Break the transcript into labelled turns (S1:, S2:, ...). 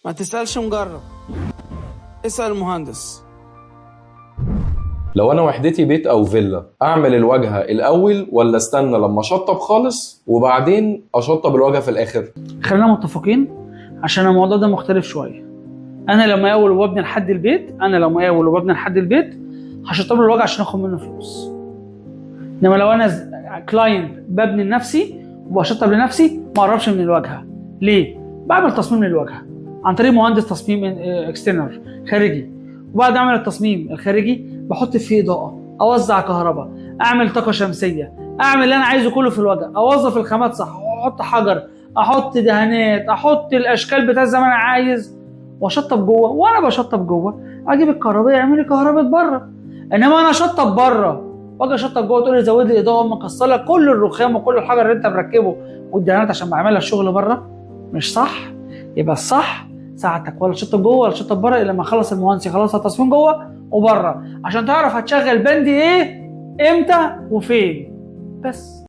S1: ما تسألش مجرب، اسأل المهندس.
S2: لو انا وحدتي بيت او فيلا، اعمل الواجهة الاول ولا استنى لما اشطب خالص وبعدين اشطب الواجهة في الاخر؟
S3: خلينا متفقين عشان الموضوع ده مختلف شويه. انا لو مقاول وببني لحد البيت، انا لو مقاول وببني لحد البيت هشطب له الواجهة عشان اخد منه فلوس. انما لو انا client ببني لنفسي وبشطب لنفسي، ما اقربش من الواجهه. ليه؟ بعمل تصميم للواجهة عن طريق مهندس تصميم external خارجي، وبعد اعمل التصميم الخارجي بحط فيه اضاءه، اوزع كهرباء، اعمل طاقة شمسيه، اعمل اللي انا عايزه كله في الواجهه، اوظف الخامات صح، احط حجر، احط دهانات، احط الاشكال بتاع زي ما انا عايز، واشطب جوه. وانا بشطب جوه اجيب الكهربائي يعمل لي كهرباء بره. انما انا اشطب بره واجي اشطب جوه تقول لي زود لي اضاءه، مكسر لك كل الرخام وكل الحجر اللي انت مركبة والدهانات عشان بعملها الشغل بره، مش صح. يبقى الصح ساعتك ولا تشطب جوه ولا تشطب بره الا لما يخلص المهندس يخلص التصميم جوه وبره، عشان تعرف هتشغل بند ايه، امتى وفين بس.